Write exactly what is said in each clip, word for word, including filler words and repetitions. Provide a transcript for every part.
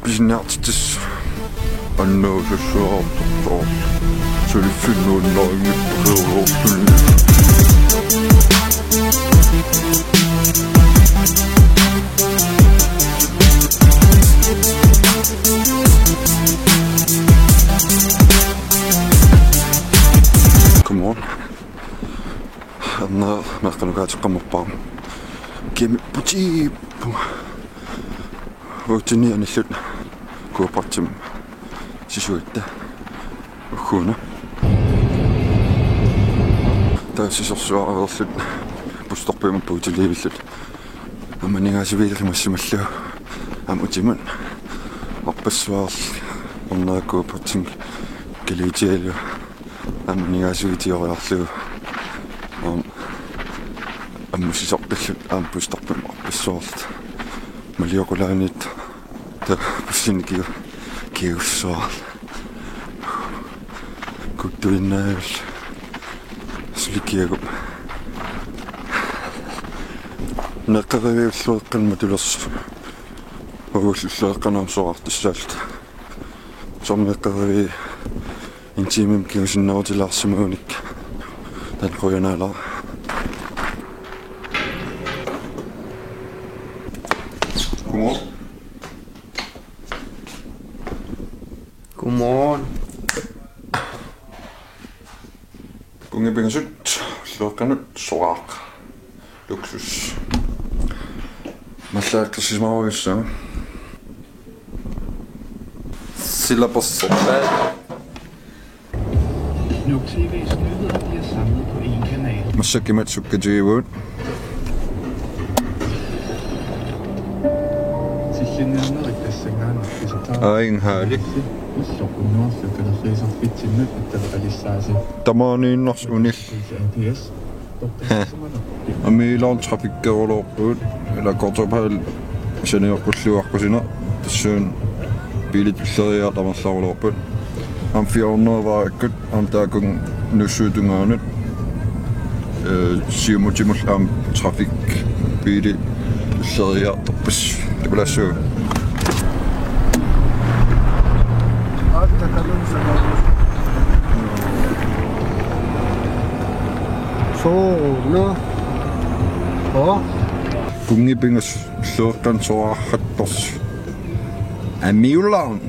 Pisiniartitsisut annerusassuarartortoq. Suliffinnuinnarinngippassuararluni. Come on. Anna meeqqanukaateqqammerpara. Kimmipputit. Uatsinnit anilluta Kuupatsim sisuitta. Ugguuna. Taava sisorsuaq averluni bustorpiumut puutiliivilluta. Aamma aningaasivik ilimassimallugu. Aamma utimut. Arpassuarli. Ornera Kuupatsim kaliitialu. Aamma aningaasivik tigoriarlugu. Aamma, aamma sisorpilluta aamma bustorpiumut arpassuarluta. Malioqulaaniit taava bussinik kiu-, kiussuarluta. Kuttuinnaavilluta. Suli kiagup. Neqqeriviullueqqanut matulersoq. Uagullueqqanut aamma soraartussaalluta. Soormi eqqeriviit en timemi kingusinnerutilaarsimagunik. Taanna qujanaq. Godmorgen. Godmorgen. Pungi pingasut, ullueqqanut soraaq. Luksus. Mallaqqissimaarujussaq. Silapersorpaat. Nuuk T V's nyheder bliver samlet på én kanal. Massakkut imatut sukkatigivugut. Tillingaannerit tassanngaannaq pisataaq. Aing haalik. Illoq unnuarlu kalerriisorfitsinnut attaveqalissaasi. Tamaaniinnarsi unil. P S. Amiilaarn trafikkeruloorput, ila Kortopal saniorpulluarqusineq, tassuun biilit tulleriiaat amerlaruloorput. Aamma fire hundrede varakkut, aamma taakku nuussuup tungaanut, eh, siumutimut aamma trafik, biilit tulleriiaat torpis, tapulaassuugut. Soorlu. Oo. Pungi pingasut ullueqqanut soraartartoq. Amiilaarn.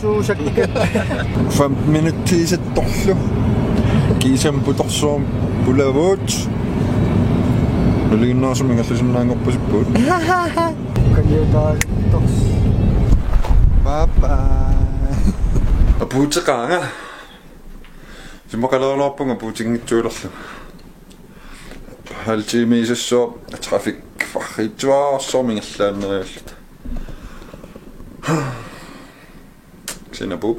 Suusakka. Fem minuttiisattorlu. Kiisami putorsuarmi pulavugut. Nalinginnaasumik ingerlasinnaanngorpasippugut. Kaniutaators. Bye bye. Apuuteqaanga. Simaqalaarluarpunga apuutinngitsuulerlunga. Halv time isassuaq trafik farriitsuararsuarmi ingerlaannerialluta. Sinapu.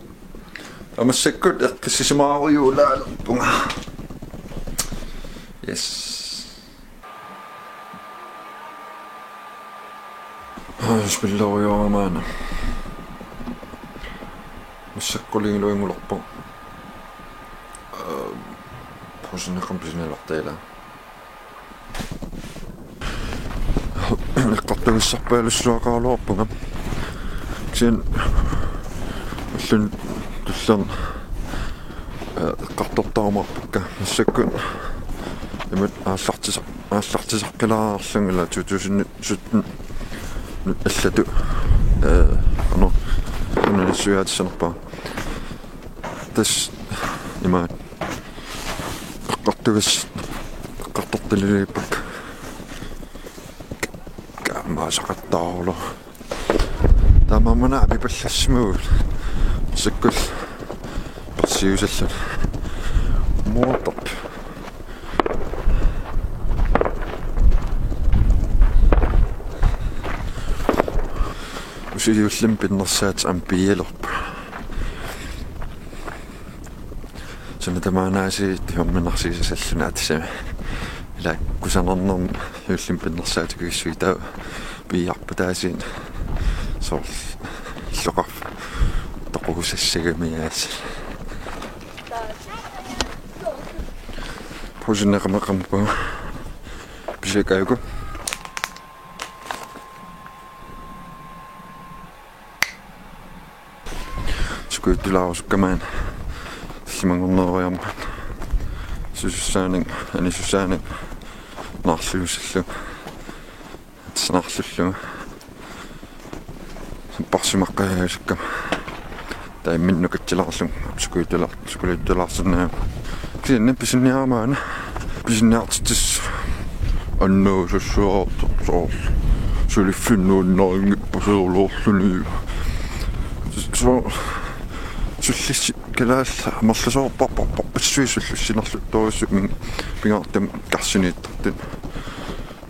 Aamma massakkut eqqissisimaarujulaalerpunga. Yes. Aa, spillerujoorama maanna. Massakkuliiluingulerpoq. Ehm, pusineqam pisinialertaila. Eqqartugassarpaalussuaqaraluarpunga. Kisianni ulluni tullerni, eh, eqqartortarumaarpakka. Massakkut imatut aallartisar-, aallartisaqqilaarlunga ila to tusind sytten allatut, eh, ano, unanassuiaatissanerpara. Tassa imaat. Eqqartugas-, eqqartortalilerpakka. Kaammaasaqattaarlu. Taamaammat apipallassimagut. Sakkul persiusallun. Moortarp. Usiullin pinnersaat ampialerpa. Suna tamaanaasi tiorminarsiisasalluna atisami. Ila kusanarnermi juullimi pinnersaatigissuit taava piiarput taasiin soorlu illoqarf-, Usassagamiaas. Pusinneqameqampu. Pisakaaku. Skuittulaarusukkama tallimanngornerujarmat. Susussaanik, anisussaanik, naarluusillu. Snarlullu. Sapparsimaqqajaasakka. Taimminnut katsilaarlunga. Skuittula-, skuittulaarsinnaa. Kisianni pisiniarmaana. Pisiniartitsisut. Annuusussuartoq soorlu. Suliffinnuunnarinngippasoorluorluni. So-, sullissi-, kalaallit amerlasoorparparpassuit sullissinerluttorujussuit pingaartumik karsiniittartut.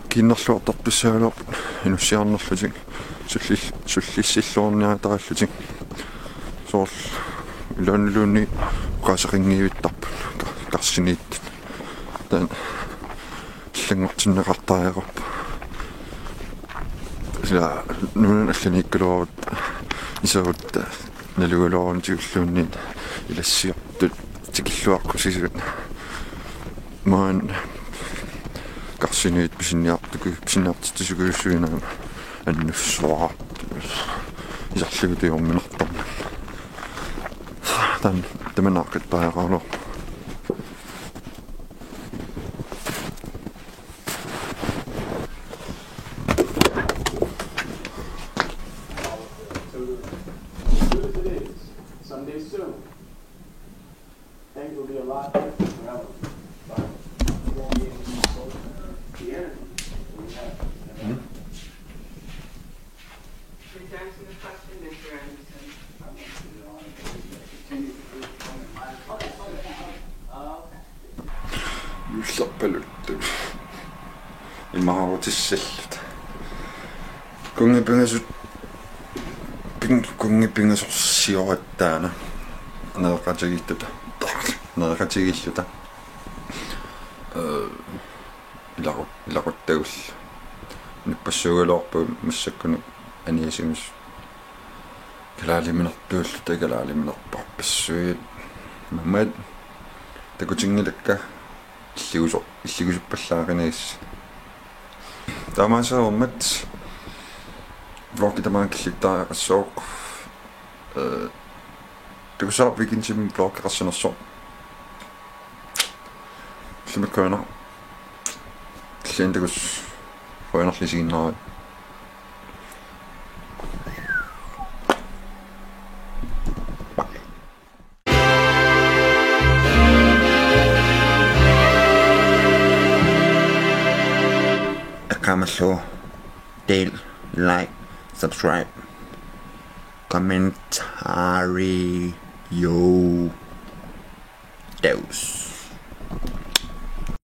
Kiinnerluartartussaagaluarput inussiarnerlutik sullil-, sullissilluarniartaallutik. Soorlu iluaniluunniit oqaaseqanngivittarput ka-, karsiniittut. Taanna allanngortinneqartariaqarpoq. Ila nunanut allaniikkaluarutta iserutta nalugaluarunnik tigulluunniit ilassiortut tikilluaqqusisut. Maani karsiniit pisiniartuku-, pisiniartitsisukujussuit aamma annussuarartut. Iserlugu tujorminartarmat. Taanna tamanna aaqqittuariaqaraluarpoq. Soon as it is, someday soon, things will be a lot different for Ellen. But you won't be able to control the energy that we have. Return to the question, Mister Anderson. Continue to do it. Oh, okay. Juullerpaluttut. Imaarutissalluta. Kunngipingasut-, ping-, kunngipingasorsiorattaana. Nereqatigiilluta. Nereqatigiilluta. Ee, ilaqut-, ilaquttagullu. Nippassuugaluarput massakkunut aniasimasut. Kalaaliminertuulluta, kalaaliminerparpassuit. Mamat takutinngilakka illiuso-, illiusuppallaaqinagis. Taamaassereermat vlogi tamaanga killittariaqassooq. Ee, takussavarput weekendimi vlogeqarsimanersoq. Ullumikkut qujanaq. Kisianni takuss-, qujanarlu isiginnaarassi. Eqqaamallugu del, like, subscribe, commentary, yo. Deus.